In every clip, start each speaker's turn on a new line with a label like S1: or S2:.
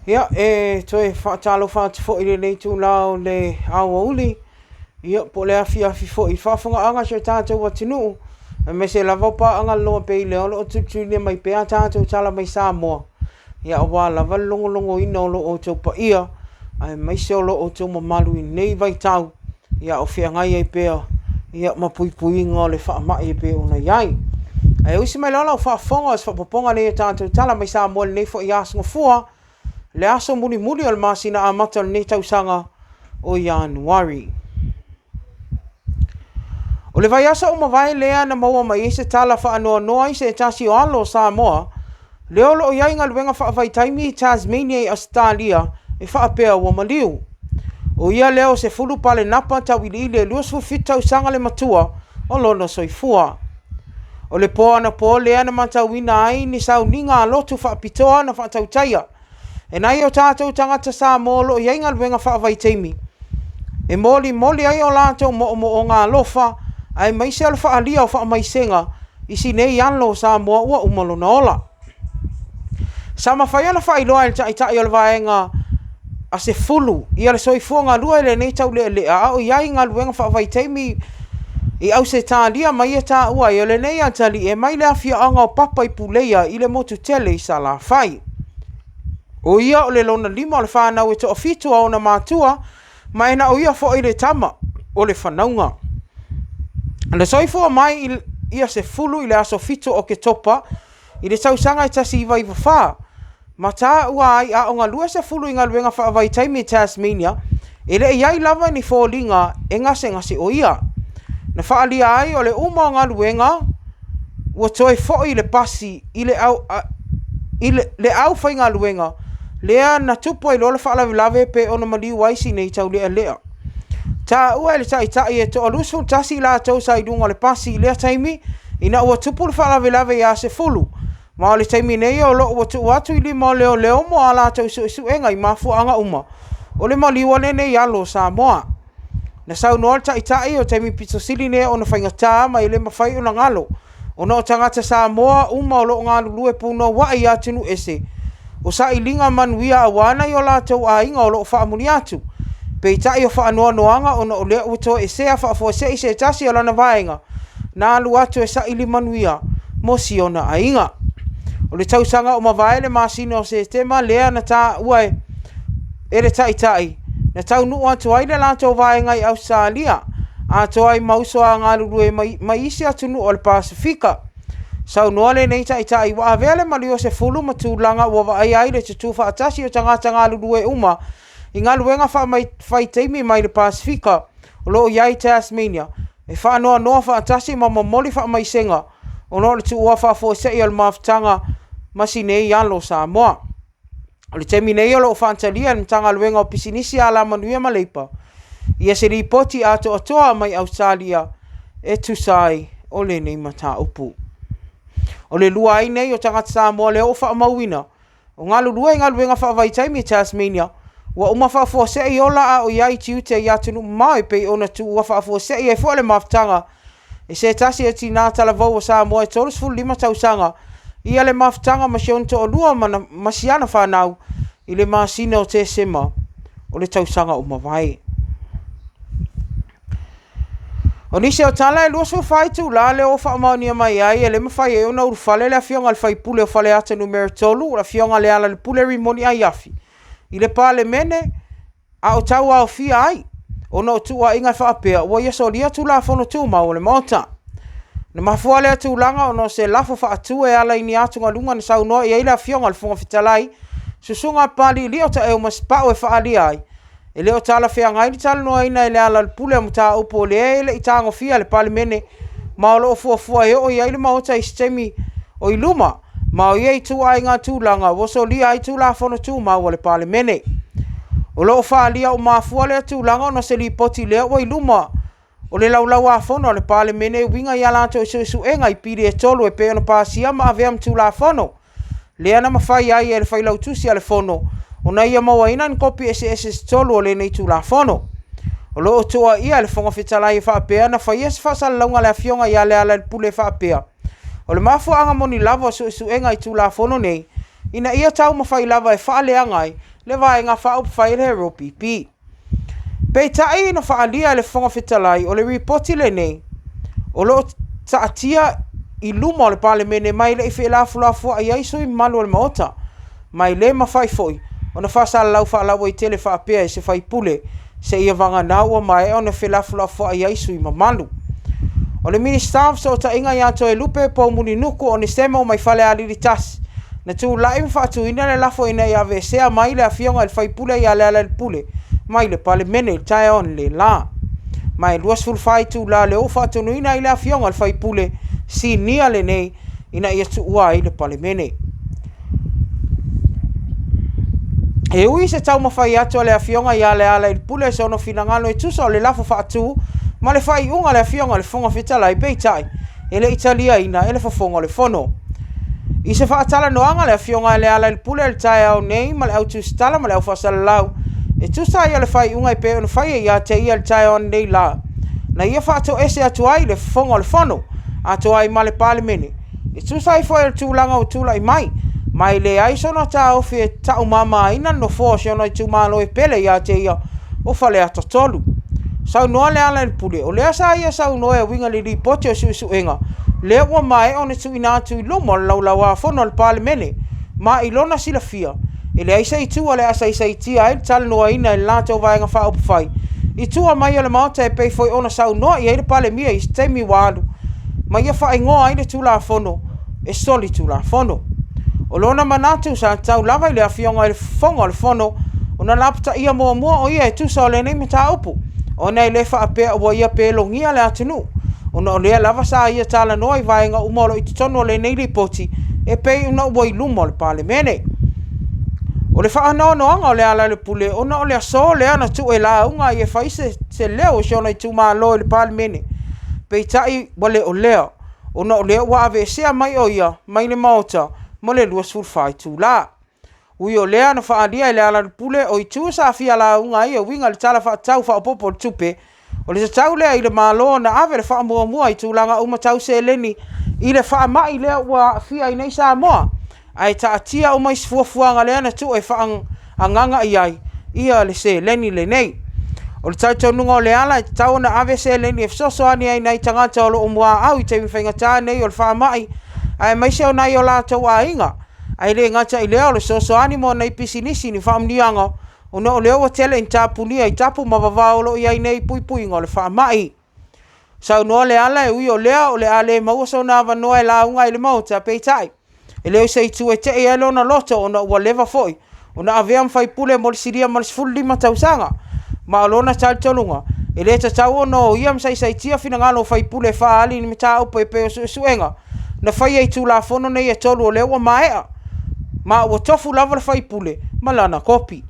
S1: Ia, e toe faatalofa atu foi i lenei itula o le aoauli, ia, po o le afiafi foi i faafofogaaga a si o tatou atunuu, aemaise lava o paaga loloa pei lea o lo o tulitulinia mai pea a tatou tala mai Samoa, ia aua lava le logologoina o lo outou paia, aemaise o lo outou mamalu i lenei vaitau, a o feagai ai pea ma puipuiga o le faamai e pei ona i ai. Ae usi mai loa lau faafofoga o se faaopoopoga lenei o tatou tala mai Samoa i lenei foi aso Gafua, le aso mulimuli o le masina amata o lenei tausaga o Ianuari. O le vaiaso ua mavae lea na maua mai ai se tala faanoanoa i se tasi o alo o Samoa lea o lo o i ai i galuega faavaitaimi i Tasmania i Ausetalia e faapea ua maliu. O ia lea o Sefulu Palenapa Tauiliili e 27 tausaga le matua o lona soifua. O le po anapo lea na matauina ai ni sauniga a lotu faapitoa na faatautaia e nai o tatou tagata Samoa o lo o i ai galuega faavaitaimi e molimoli ai o latou moomooga alofa aemaise o le faaalia o faamaisega i si nei alo o Samoa ua uma lona ola. Sa mafai ona faailoa e le Taitai o le Vaega a Sefulu ia le soifua galue i lenei taulealea a o i ai i galuega faavaitaimi i Ausetalia ma ia taua ai o lenei atalii e mai le afioaga o Papa i Puleia i le motu tele i Salafai. O ia o le lona lima o le fanau e toafitu a ona matua ma e na o ia foi le tama o le fanauga. Na soifua mai ia Sefulu i le aso 7 o Oketopa i le tausaga e 1994, ma taua ai a o galue Sefulu i galuega faavaitaimi i Tasmania, e le i i ai lava ni foliga e gasegase o ia. Na faaalia ai o le uma o galuega ua toe foi le pasi i le au, i le aufaigaluega lea na tupu ai loa le faalavelave pe ona maliu ai si nei taulealea. Taua e le taitai e toa 21 i latou sa i luga o le pasi i lea taimi ina ua tupu le faalavelave ia Sefulu, ma o le taimi nei o lo o ua tuu atu i lima o leoleo mo a latou suesuega i mafuaaga uma o le maliu o lenei alo o Samoa. Na saunoa le Taitai o taimi pito sili lea ona faigata ma e le mafai ona galo ona o tagata Samoa uma o lo o galulue punouai i atunuu ese, o sailiga manuia aua nai o latou aiga o lo o faamuli atu. Peitai o faanoanoaga ona o lea ua toesea faafuasei se tasi o lana vaega na alu atu e saili manuia mo si ona aiga. O le tausaga ua mavae le masina o Setema lea na taua e le Taitai na taunuu atu ai le latou vaega i Ausetalia, atoa ai ma uso a galulue mai, mai isi atunuu o le Pasefika. Saunoa lenei Taitai ua avea le maliu o Sefulu ma tulaga ua vaaia ai le tutū faatasi o tagata galulue uma i galuega faavaitaimi mai le Pasefika o lo o i ai i Tasmania e faanoanoa faatasi ma momoli faamaisega ona o le tuua faafuasei o le mafutaga ma si nei alo o Samoa. O le taimi nei o lo o faatalia e le Matagaluega o Pisinisi, Alamanuia ma Leipa ia se lipoti atoatoa mai Ausetalia e tusa ai o lenei mataupu. O le lua ai nei o tagata Samoa lea ua faamauina o galulue i galuega faavaitaimi i Tasmania, ua uma faafuasei ola a o i ai tiute i atunuu mamao e pei ona tuua faafuasei ai foi le mafutaga e se tasi o tinā talavou o Samoa e 35 tausaga ia le mafutaga ma si ona toalua ma si ana fanau i le masina o Tesema o le tausaga ua mavae. O nisi o tala e 24 itula lea ua faamaonia mai ai e le mafai ai ona ulufale le afioga i le sui usufono o Faleata Nu.3, le afioga Lealailepule Rimoni Aiafi i le Palemene a o tauaofia ai ona o tuuaiga e faapea ua ia solia Tulafono Tumau o le Maota. Na mafua lea tulaga ona o se lafo faatu e ala i ni atugaluga na saunoa i ai le Afioga i le Fofoga Fetalai, Susuga Papaliilio Taeu Masepau e faaalia ai, e le o talafeagai le talanoaina e Lealailepule o mataupu o lea e le i tagofia e le Palemene ma o lo o fuafua e oo i ai le Maota i se taimi o i luma, ma o ia ituaiga tulaga ua solia ai Tulafono Tumau a le Palemene. O lo o faaalia ua mafua lea tulaga ona o se lipoti lea ua i luma o le Laulau-a-Fono a le Palemene e uiga i a latou suesuega i pili e tolu e pei ona pasia ma avea ma Tulafono, lea na mafai ai e le Failautusi a le Fono ona ia mauaina ni kopi eseese se tolu o lenei Tulafono. O lo o tuuaia e le Fofoga Fetalai e faapea na faia se faasalalauga a le Afioga ia Lealailepule e faapea, o le mafuaaga moni lava o suesuega i Tulafono nei, ina ia taumafai lava e faaleaga ai le Vaega Faaupufai a le HRPP. Peitai na faaalia e le Fofoga Fetalai o le Ripoti lenei o lo o taatia i luma o le Palemene ma e le i felafolafoai ai sui mamalu o le Maota, ma e le mafai foi ona faasalalau faalauaitele faapea e se faipule seia vagana ua maea ona felafolafoai ai sui mamalu. O le Minisita o Fesootaiga ia Toelupe Poumulinuku Onesemo mai Falealili 1, na tulai ma faatuina le lafo ina ia aveesea mai le Afioga i le sui usufono ia Lealailepule mai le Palemene i le taeao analeila. Ma e 24 itula lea ua faatonuina ai le Afioga i le sui usufono sinia lenei ina ia tuua ai le Palemene. E ui i se taumafai atu a le Afioga ia Lealailepule i sona finagalo e tusa o le lafo faatu ma le faaiuga a le Afioga i le Fofoga Fetalai, peitai, e le i taliaina e le Fofoga o le Fono. I se faatalanoaga a le Afioga ia Lealailepule i le taeao nei ma le au tusitala ma le au faasalalau e tusa ai o le faaiuga e pei ona faia ia te ia i le taeao analeila, na ia faatoese atu ai le Fofoga o le Fono atoa ai ma le Palemene e tusa ai foi o le tulaga ua tulai mai, ma e leai sona taofi e taumamaina le nofoa o si ona itumalo e pele ia te ia o Faleata 3. Saunoa Lealailepule, o lea sa ia saunoa e uiga i le Lipoti o Suesuega lea ua maea ona tuuina atu i luma o le Laulau-a-Fono a le Palemene, ma i lona silafia, e leai se itu o le a saisaitia ai le talanoaina e le latou Vaega Faaupufai i tua mai o le Maota e pei foi ona saunoa i ai le Palemia i se taimi ua alu ma ia faaigoa ai le Tulafono e solitulafono. O lona manatu sa tatau lava i le Afioga i le Fofoga o le Fono ona lapataia muamua o ia e tusa o lenei mataupu, ona e le faapea ua ia pelogia le atunuu, ona o lea lava sa ia talanoa i vaega uma o lo o i totonu o lenei Lipoti e pei ona ua i luma o le Palemene. O le faanoanoaga o Lealailepule ona o le aso lea na tuu e lauga ai e fai se leo o si ona itumalo i le Palemene, peitai ua le o lea, ona o lea ua aveesea mai o ia mai le Maota mo le 24 itula. Ui o lea na faaalia e Lealailepule o itu sa fia lauga ai e uiga i le Tala Faatatau Faaopoopo o le Tupe, o le tatau lea i le Malo ona ave le faamuamua i tulaga uma tau seleni i le faamai lea ua aafia ai nei Samoa, ae taatia uma isi fuafuaga lea na tuu e faaagaaga i ai ia le seleni lenei. O le talitonuga o Leala e tatau ona ave seleni e fesoasoani ai i nai tagata o lo o muaau i taimi faigata nei o le faamai, aemaise o nai o latou aiga, ae le gata i lea o le fesoasoani mo nai pisinisi i ni faamanuiaga ona o lea ua tele ina tapunia i tapu ma vavao o lo o i ai nei puipuiga o le faamai. Saunoa Leala e ui o lea o le a le maua sona avanoa e lauga ai i le Maota, peitai, e le o se itu e tei ai lona loto ona ua leva foi ona avea ma faipule mo le silia ma le 15 tausaga. Ma o lona talitonuga, e le tatau ona o ia ma saisaitia finagalo o faipule e faaali ni mataupu e pei o suesuega na faia i Tulafono nei e tolu o lea ua maea, ma ua tofu lava le faipule ma lana kopi.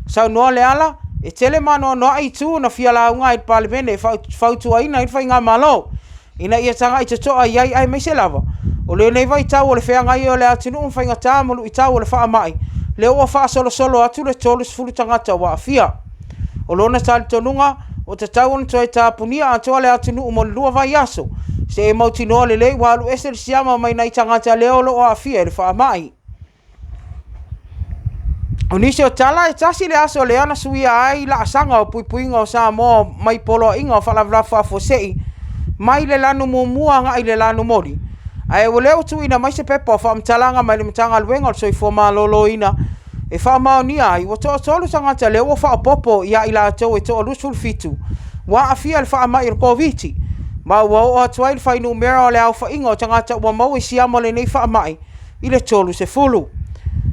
S1: Saunoa Leala, e tele ma anoanoai itu na fia lauga ai i le Palemene e fautuaina ai le Faigamalo ina ia tagai totoa i ai aemaise lava o lenei vaitau o le feagai ai o le atunuu ma faigata ma luitau o le faamai lea ua faasolosolo atu le 30 tagata ua aafia. O lona talitonuga, ua tatau ona toe tapunia atoa le atunuu mo le lua vaiaso seia mautinoa lelei ua alu ese le siama mai nai tagata lea o lo o aafia i le faamai. O nisi o tala, e tasi le aso lea na suia ai laasaga o puipuiga o Samoa mai poloaiga o faalavelave faafuasei mai le lanu muamua agai i le lanu moli, ae ua le ua tuuina mai se pepa o faamatalaga mai le Matagaluega o le Soifua Maloloina e faamaonia ai ua toatolu tagata lea ua faaopoopo ia i latou e toa 27 ua aafia i le faamai o le Koviti, ma ua oo atu ai le fuainumera o le aofaiga o tagata ua maua i siama o lenei faamai i le 30.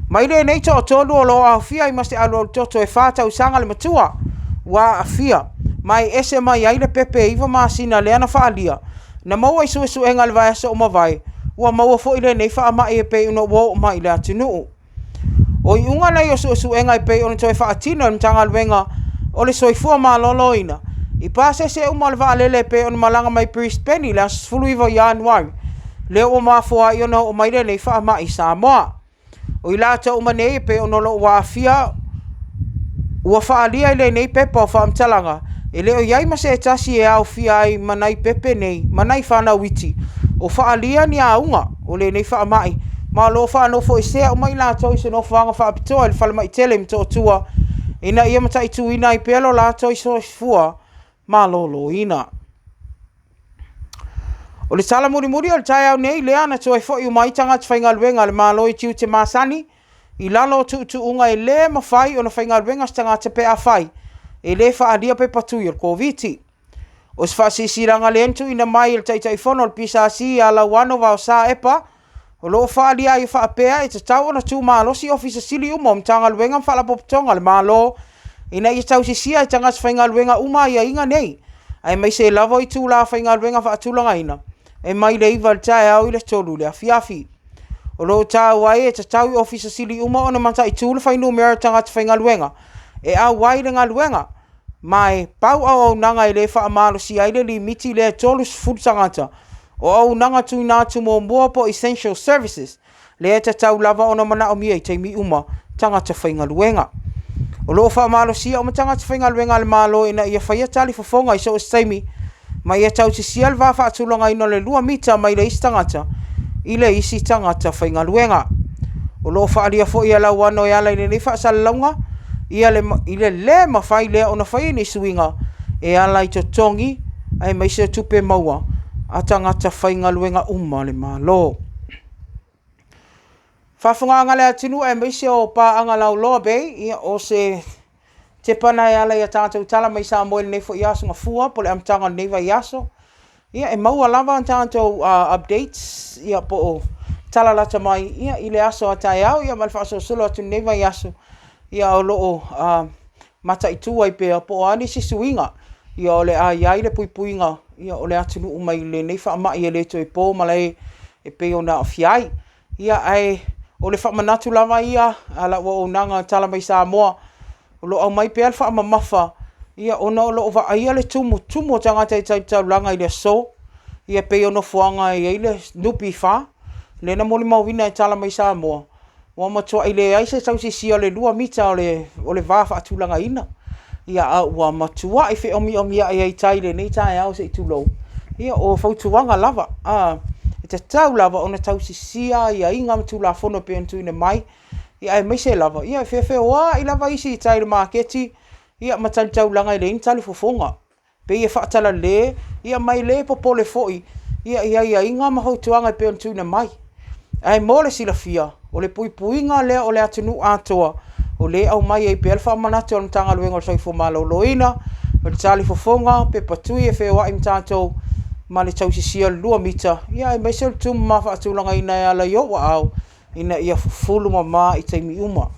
S1: Mai lenei toatolu o lo o aofia ai ma se alualutoto e fa tausaga le matua ua aafia, ma e ese mai ai le pepe e 9 masina lea na faaalia, na maua i suesuega i le vaiaso ua mavae, ua maua foi lenei faamai e pei ona ua oo mai i le atunuu. O iuga nei o suesuega e pei ona toe faatino e le Matagaluega o le Soifua Maloloina i pasese uma o le vaalele e pei ona malaga mai Brisbane i le aso 19 o Ianuari, lea ua mafua ai ona oo mai lenei faamai i Samoa. O i latou uma nei e pei ona o lo o aafia ua faaalia i lenei pepa o faamatalaga, e le o i ai ma se tasi e aofia ai ma nai pepe nei ma nai fanau iti o faaalia ni auga o lenei faamai Ma o lo o faanofoesea uma i latou i se nofoaga faapitoa i le falemai tele i Motootua ina ia mataituina ai pea lo latou soifua maloloina. O le tala mulimuli o le taeao nei lea na toe foi uma ai tagata faigaluega a le Malo i tiute masani i lalo o tuutuuga e le mafai ona faigaluega se tagata pe afai e le faaalia pepa tui o le Koviti. O se faasilasilaga lea na tuuina mai e le Taitaifono o le PSC ia Lauano Vaosa Epa, o lo o faaalia ai e faapea e tatau ona tumalosi Ofisa Sili uma o Matagaluega ma Faalapotopotoga a le Malo ina ia tausisia e tagata faigaluega uma aiaiga nei, aemaise lava o itula faigaluega faatulagaina e mai le 9 i le taeao i le 3 i le afiafi. O lo o taua ai e tatau i Ofisa Sili uma ona mataitu le fuainumera o tagata faigaluega e auai i le galuega, ma e pau auaunaga e le faamalosia ai le limiti lea e 30 tagata o auaunaga tuuina atu muamua po o essential services, lea e tatau lava ona manaomia i taimi uma tagata faigaluega. O lo o faamalosia uma tagata faigaluega a le Malo ina ia faia talifofoga i so o se taimi ma ia tausisia le va faatulagaina o le 2 mita mai le isi tagata i le isi tagata faigaluega. O lo o faaalia foi e Lauano e ala i lenei faasalalauga ia le, i le lē mafai lea ona faia ni suiga e ala i totogi aemaise o tupe maua a tagata faigaluega uma a le Malo. Faafofogaaga a le atunuu aemaise o paaga lauloa bei, ia o se tepana e ala i a tatou tala mai Samoa i lenei foi aso Gafua po o le amataga o lenei vaiaso. Ia e maua lava a tatou updates ia po o tala lata mai ia i le aso a taeao ia ma le faasolosolo atu i lenei vaiaso ia o lo o mataitu ai pea po o a nisi suiga ia o le a i ai le puipuiga ia o le atunuu mai lenei faamai e le toe po malae e pei ona aafia ai. Ia ae o le faamanatu lava ia a lau auaunaga Tala Mai Samoa, o lo o aumai pea le faamamafa ia ona o lo o vaaia le tumutumu o tagata i tai taulaga i le aso, ia pei o nofoaga e i ai le NPF, lea na molimauina e Tala Mai Samoa, ua matuai leai se tausisia o le 2 mita o le va faatulagaina, ia a ua matuai feomiomiai ai tai i lenei taeao se i tulou. Ia o fautuaga lava, a, e tatau lava ona tausisia aiaiga ma Tulafono e pei ona tuuina mai, ia aemaise lava, ia e feofeoai lava isi i tai i le maketi, ia ma tali taulaga e leai ni talifofoga. Pei e faatalale, ia ma e le popole foi ia i aiaiga ma fautuaga e pei ona tuuina mai. Ae mo le silafia, o le puipuiga lea o le atunuu atoa, o lea e aumai ai pea le faamanatu a le Matagaluega o le Soifua Maloloina, o le talifofoga, pepa tui e feoai ma tatou ma le tausisia o le 2 mita, ia aemaise o le tumama faatulagaina e ala i ou aao, ina ia fufulu mama i taimi uma.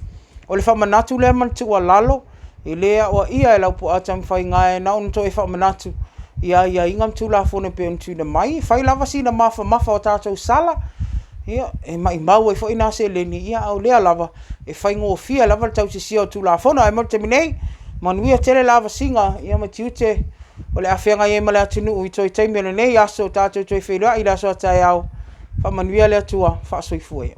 S1: O le faamanatu lea ma le tuualalo, e le aoaia e Laupua Tamafaiga e na ona toe faamanatu i aiaiga ma Tulafono e pei ona tuuina mai. E fai lava sina mafamafa o tatou sala, ia, e maumau ai foi na seleni, ia a o lea lava e faigofie lava le tausisia o Tulafono. Ae mo le taimi nei, manuia tele lavasiga ia ma tiute o le a feagai ai ma le atunuu i toe taimi o lenei aso, tatou toe feiloai i le aso a taeao. Faamanuia le Atua. Faasoifua ia.